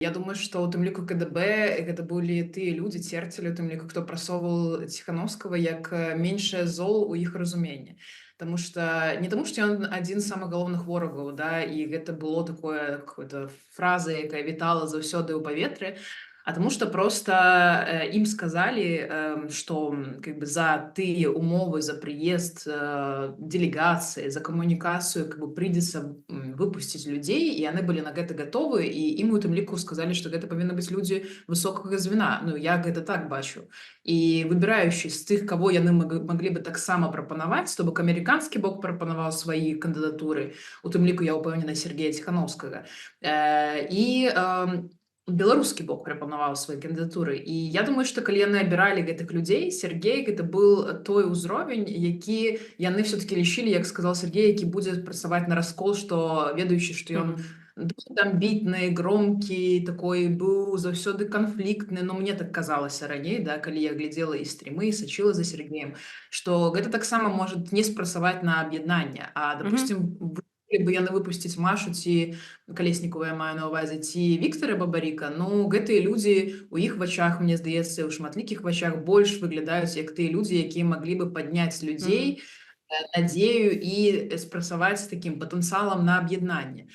Я думаю, што у тым ліку КДБ гэта былі тыя людзі, Церцель, у тым ліку, хто прасоўваў Ціханоўскага як меншае зол у іх разуменні. Таму что не таму, што ён адзін з самых галоўных ворагаў, да, і гэта было такое какое-то фраза, якая вітала заўсёды ў паветры, а таму что просто ім сказалі, что как бы за тыя умовы, за прыезд дэлегацыі, за камунікацыю как бы прыйдзецца выпусціць людзей, і яны былі на гэта гатовы, і ім у тым ліку сказалі, што гэта павінны быць людзі высокага звена. Ну, я гэта так бачу. І выбіраючы з тых, каго яны маглі бы таксама прапанаваць, то бок амерыканскі бок прапанаваў свае кандыдатуры, у тым ліку, я ўпэўнена, Сергея Ціханоўскага. І беларускі бок прапанаваў свае кандыдатуры, і я думаю, што калі яны абіралі гэтых людзей, Сергей гэта был той узровень, які яны все-таки лічылі, як сказал Сергей, які будзе працаваць на раскол, што ведаючы, што ён амбітны, громкі такой быў, заўсёды канфліктны. Но мне так казалася раней, да, калі я глядзела і стрімы, сачыла за Сергеем, что гэта таксама может не спрацаваць на аб'яднанне. А допустим, бы яны выпусціць Машу ці Калеснікова, я маю на ўвазе, ці Віктора Бабарыка, ну, гэтыя людзі у іх вачах, мне здаецца, у шматлікіх вачах больш выглядаюць як тыя людзі, якія маглі бы падняць людзей, надзею і спрацаваць з такім патэнцыялам на аб'яднанне.